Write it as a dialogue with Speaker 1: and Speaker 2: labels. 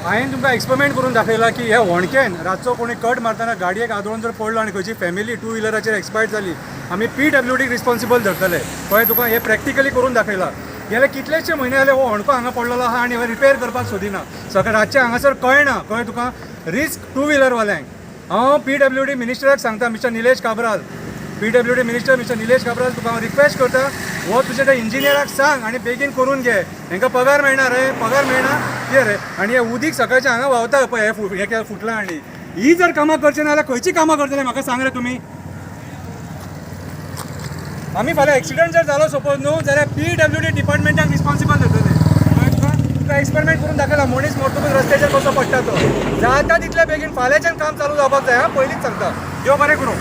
Speaker 1: हांवें तुमकां एक्सपेरिमेंट करून दाखयला की ह्या होणक्यान रातचो कोणी कट मारतना गाडयेक आदळून जर पडलो आनी खंयची फॅमिली टू व्हिलराचेर एक्सपायर्ड जाली, आमी पीडब्ल्यूडीक रिस्पॉन्सिबल धरतले. कळ्ळें तुका? हें प्रॅक्टिकली करून दाखयला. गेले कितलेशे म्हयने जाले हो होणको हांगा पडलेलो आहा आनी रिपेर करपाक सोदिना. सकाळ रातचें हांगासर कळना. कळ्ळें तुका? रिस्क टू व्हिलरवाल्यांक. हांव पीडब्ल्यूडी मिनिस्टराक सांगता, mister Nilesh Cabral, PWD minister mister Nilesh Cabral, तुका हांव रिक्वेस्ट करता, हो तुज्या त्या इंजिनियराक सांग आनी बेगीन करून घे. हेंकां पगार मेळना रे, पगार मेळना कितें रे? आनी हें उदीक सकाळचें हांगा व्हांवता पळय, हें फुटलां. आनी ही जर कामां करचे ना जाल्यार खंयची कामां करतले, म्हाका सांग रे तुमी. आमी फाल्यां एक्सिडंट जर जालो सपोज न्हू जाल्यार पीडब्ल्यूडी डिपार्टमेंटाक रिस्पॉन्सिबल धरतले. कळ्ळें तुका? तुका एक्सपेरिमेंट करून दाखयला मनीस मरतकूच रस्त्याचेर कसो पडटा तो. जाता तितल्या बेगीन फाल्यांच्यान काम चालू जावपाक जाय. हा, पयलींच सांगता. देव बरें करूं.